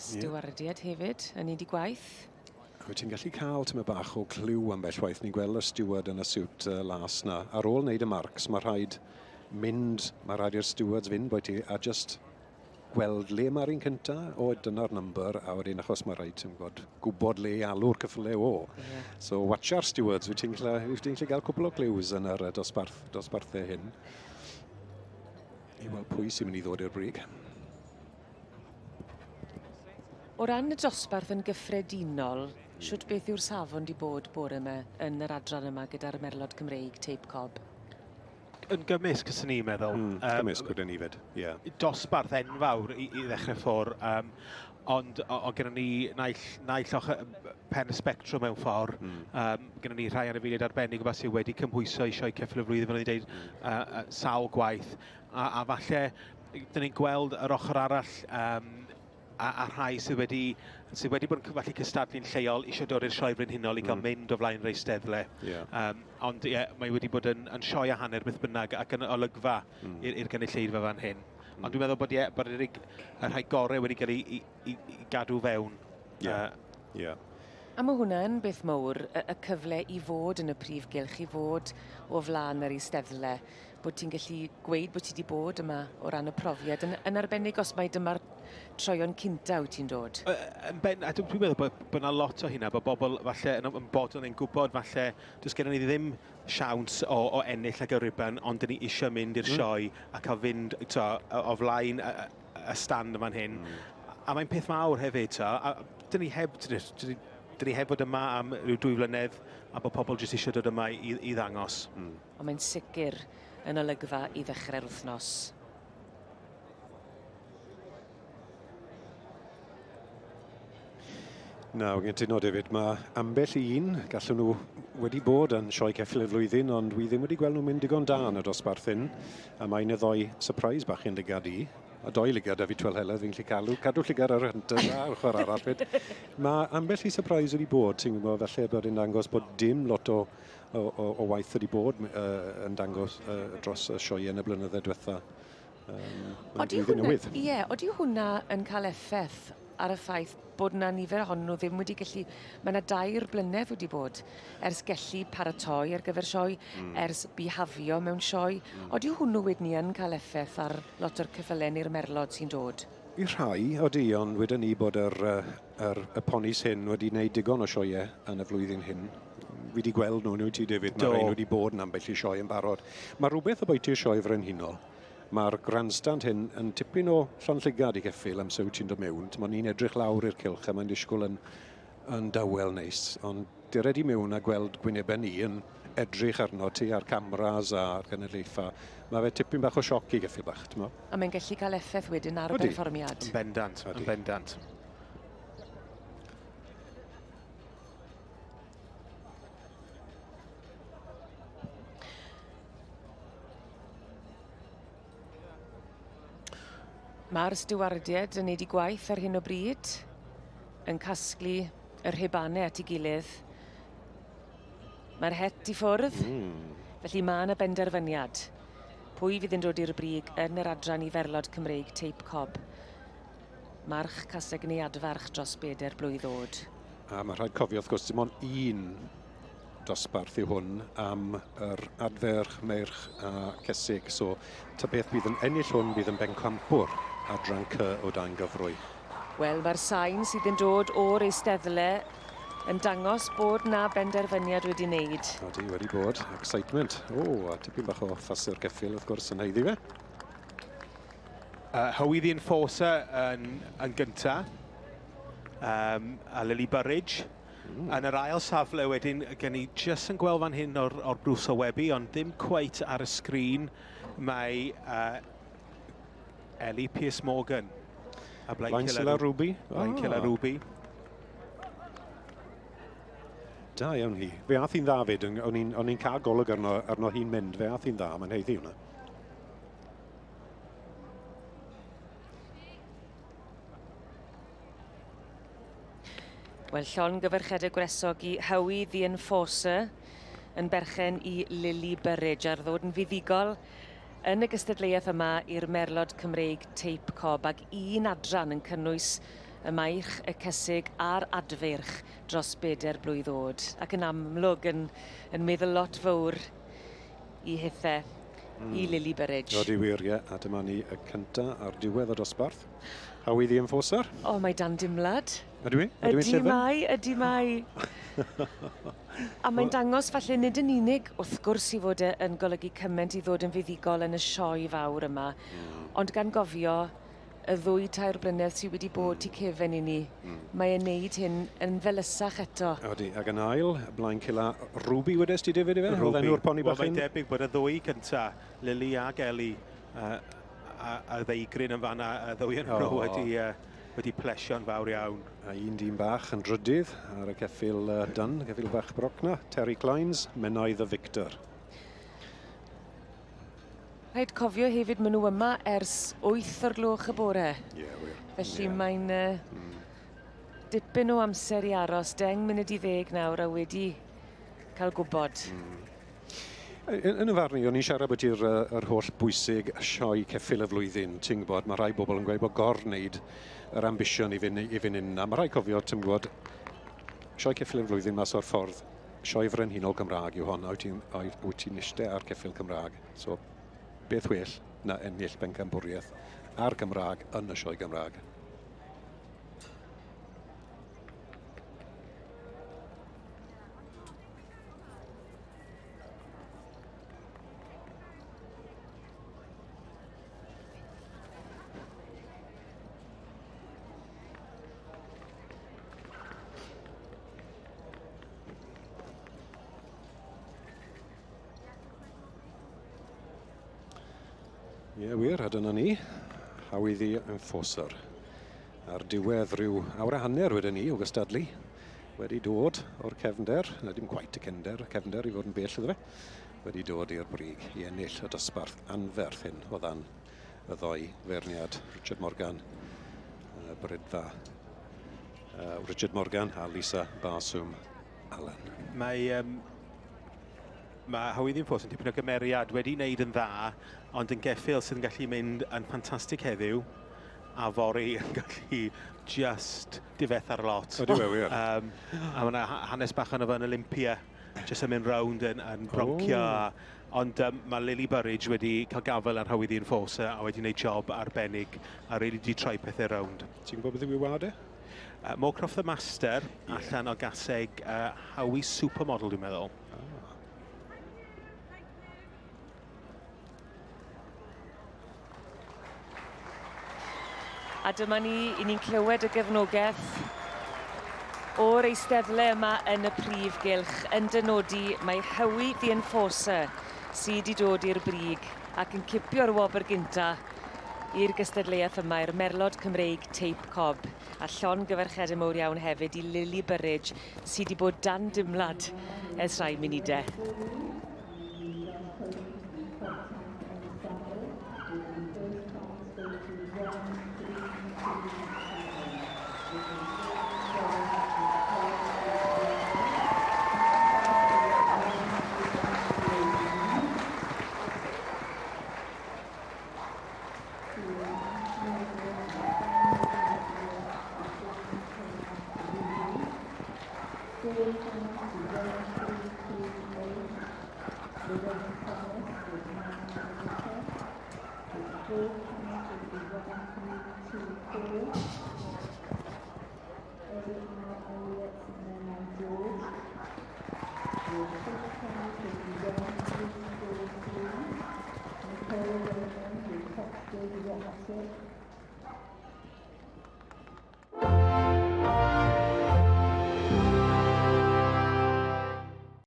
Stiwardiaid hefyd yn neud 'u gwaith. A wyt ti'n gallu cael tymed bach o cliw ambell waith. Ni'n gweld y steward yn y siwt uh, las na. Ar ôl wneud y marcs, mae rhaid mynd, mae rhaid i'r stewards fynd boi ti, a just gweld le mae'r un cynta, o dyna'r number, a wedyn achos mae rhaid, ti'n gwybod, gwybod le i alw'r cyffyle o. Yeah. So watcha'r stewards, wyt ti'n gallu, wyt ti'n gallu gael cwpl o clues yn yr dosbarth, dosbarthau hyn. I weld pwy sy'n mynd i ddod i'r brig. O ran y dosbarth yn gyffredinol, shwt beth yw'r safon 'di bod bore 'ma yn yr adran yma gyda'r Merlod Cymreig Teip Cob? Yn gymysg, swn i'n meddwl. Mm, gymysg gyda ni fyd, ie. Yeah. Dosbarth enfawr i, i ddechrau ffwr, um, ond o, o gyda ni naill, naill ochr pen y spectrwm mewn ffordd. Mm. Um, gyda ni rhai anifeiliaid arbennig yma sydd wedi cymhwyso i sioe ceffyl y flwyddyn, fel o'n i'n dweud, mm. uh, uh, sawl gwaith. A, a falle, dyn ni'n gweld yr ochr arall um, a, a rhai sydd wedi, sydd wedi bod yn falle cystadlu'n lleol eisiau dod i'r sioe frenhinol i gael mm. mynd o flaen yr eisteddle. Yeah. Um, ond ie, yeah, mae wedi bod yn, yn sioe a hanner beth bynnag ac yn olygfa mm. i'r gynulleidfa fan hyn. Mm. Ond dwi'n meddwl bod, ie, bod yr, y rhai gorau wedi cael ei, i, i, i gadw fewn. Yeah. Uh, yeah. A mae hwnna yn beth mawr, y, y cyfle i fod yn y prif gylch, i fod o flaen yr eisteddle, bod ti'n gallu gweud bod ti wedi bod yma o ran y profiad, yn, yn arbennig os mai dyma'r troion cynta wyt ti'n dod. Yn ben, a dwi'n meddwl bod, bod yna lot o hynna, bod bobl falle yn, yn bodlon yn gwybod falle, does gennym ni ddim siawns o, o ennill ag y riban, ond dyn ni eisiau mynd i'r mm. sioe a cael fynd to, o flaen y, y stand yn fan hyn. Mm. A mae'n peth mawr hefyd, to, a dyn ni heb, dyn ni, dyn ni heb fod yma am rhyw dwy flynedd a bod pobl jyst eisiau dod yma i, i ddangos. Mm. Ond mae'n sicr yn olygfa i ddechrau'r wythnos. Na, gen ti nod hefyd, mae ambell i un, gallen nhw wedi bod yn sioe ceffyl y flwyddyn, ond wi ddim wedi gweld nhw'n mynd digon da yn y dosbarth hyn. A mae un neu ddoi surprise bach i'n lygad i. A doi lygad a fi twel heledd, fi'n gallu cadw, cadw llygad ar y Hunter a ochr arall fyd. Mae ambell i surprise wedi bod, ti'n gwybod, falle bod yn dangos bod dim lot o, o, o, o waith wedi bod uh, yn dangos uh, dros y sioe yn y blynyddoedd diwetha. Um, Odi hwnna, ie, odi hwnna yn cael effaith ar y ffaith bod 'na nifer ohonyn nhw ddim wedi gallu... Mae 'na dair blynedd wedi bod ers gellu paratoi ar gyfer sioe, mm. ers bihafio mewn sioe. Mm. Odi hwnnw wedyn ni yn cael effaith ar lot o'r ceffylau neu'r merlod sy'n dod? I rhai, odi, ond wedyn ni bod yr, yr, y ponis hyn wedi gwneud digon o sioeau yn y flwyddyn hyn. Fi wedi gweld nhw, nhw ti David, mae rhain wedi bod yn ambell i sioe yn barod. Mae rhywbeth obytu'r sioe frenhinol. Mae'r grandstand hyn yn tipyn o llond llygad i geffyl amser wyt ti'n dod mewn. T'mod, ni'n edrych lawr i'r cylch a mae'n disgwyl yn, yn dawel neis, ond dere di mewn a gweld gwynebau ni yn edrych arno ti a'r cameras a'r gynulleidfa. Mae fe tipyn bach o sioc i geffyl bach, t'mo'. A mae'n gallu cael effaith wedyn ar y perfformiad. Yn bendant, yn bendant. Mae'r stiwardiaid yn neud 'u gwaith ar hyn o bryd, yn casglu y rhubanau at ei gilydd. Mae'r het i ffwrdd, mm. felly mae yna benderfyniad. Pwy fydd yn dod i'r brig yn yr adran i ferlod Cymreig Teip Cob? March caseg neu adfarch dros bedair blwydd oed. A mae rhaid cofio, wrth gwrs, dim ond un dosbarth yw hwn am yr adferch, meirch a cesig. So, ta beth bydd yn ennill hwn bydd yn bencampwr adran C o dan gyfrwy. Wel, mae'r sain sydd yn dod o'r eisteddle yn dangos bod 'na benderfyniad wedi wneud. Odi, wedi bod. Excitement. O, a tipyn bach o ffasi'r geffyl, wrth gwrs, yn haeddu fe. Uh, Howie the Enforcer yn, yn gynta, um, a Lily Burridge. Mm. Yn yr ail safle wedyn, gen i jyst yn gweld fan hyn o'r, or Bruce o Webby, ond ddim cweit ar y sgrin, mae uh, Ellie Pierce Morgan. A Blaen Killer Ruby. Blaen Killer ah. Ruby. Da iawn hi. Fe ath hi'n dda fyd, o'n i'n cael golwg arno, arno hi'n mynd, fe ath hi'n dda, mae'n heiddi hwnna. Wel, llongyfarchiadau gwresog i Howie the Enforcer yn berchen i Lily Burridge ar ddod yn fuddugol yn y gystadleuaeth yma i'r Merlod Cymreig Teip Cob ac un adran yn cynnwys y mairch, y cysig a'r adfeirch dros bedair blwydd oed, ac yn amlwg yn, yn meddwl lot fawr i hithe, i Lily Burridge. Odi wir, ie. A dyma ni y cynta ar diwedd y dosbarth. Howie the Enforcer. O, mae dan dimlad. Ydw i? Ydw i'n Ydy llyfr? mae, ydy mae. A mae'n dangos falle nid yn unig, wrth gwrs i fod e yn golygu cymaint i ddod yn fuddugol yn y sioe fawr yma, ond gan gofio y ddwy tair blynedd sydd wedi bod tu cefen i ni, mae e'n neud hyn yn felysach eto. Odi, ac yn ail, blaen cila Ruby wedes ti, David, ife? Oedd enw'r poni Wel, bach mae'n hyn? debyg bod y ddwy cynta, Lily ag Ellie, a ddeigrin yn fanna, y ddwy yn nhw wedi plesio'n fawr iawn. A un dyn bach yn drydydd ar y ceffyl dyn, ceffyl bach broc na, Terry Clines, Menai the Victor. Rhaid cofio hefyd, maen nhw yma ers 8 o'r gloch y bore. Ie, yeah, wir. Felly mae'n dipyn o amser i aros, 9:50 nawr a wedi cael gwybod. Yn y farn i, o'n i'n siarad bod i'r yr holl bwysig sioe ceffyl y flwyddyn, ti'n gwybod, mae rhai bobl yn gweud bod gor wneud yr ambition i fynd yna. Mae rhai cofio, ti'n gwybod, sioe ceffyl y flwyddyn mas o'r ffordd, sioe frenhinol Gymraeg yw hon, a wyt ti'n eistedd ar ceffyl Cymraeg. So, beth well na ennill bencampwriaeth a'r Gymraeg yn y sioe Gymraeg. Ie, wir, a dyna ni. Howie the Enforcer. Ar diwedd rhyw awr a hanner wedyn ni o gystadlu. Wedi dod o'r cefnder, na dim quite y cefnder, cefnder i fod yn bell iddo fe. Wedi dod i'r brig i ennill y dosbarth anferth hyn o ddan y ddoi feirniad Richard Morgan, Brydfa, Richard Morgan a Lisa Barsum Allen. Mae Howie the Enforcer yn tipyn o gymeriad, wedi wneud yn dda, ond yn geffyl sydd yn gallu mynd yn ffantastig heddiw, a fory yn gallu just difetha'r lot. Ydy we, wir. A mae yna hanes bach yna fo yn Olympia, jyst yn mynd rownd yn broncio. Ond mae Lily Burridge wedi cael gafael ar Howie the Enforcer a wedi gwneud job arbennig a really di troi pethau rownd. Ti'n gwybod beth yw ei wad e? Moorcroft the Master, allan o gaseg Howie Supermodel, dwi'n meddwl. A dyma ni, i ni'n clywed y gefnogaeth o'r eisteddle yma yn y prif gylch yn dynodi mae Howie the Enforcer sydd wedi dod i'r brig ac yn cipio'r wobr gynta i'r gystadleuaeth yma i'r Merlod Cymreig Teip Cob. A llongyfarchiadau mowr iawn hefyd i Lily Burridge sydd wedi bod dan dimlad ers rhai munudau.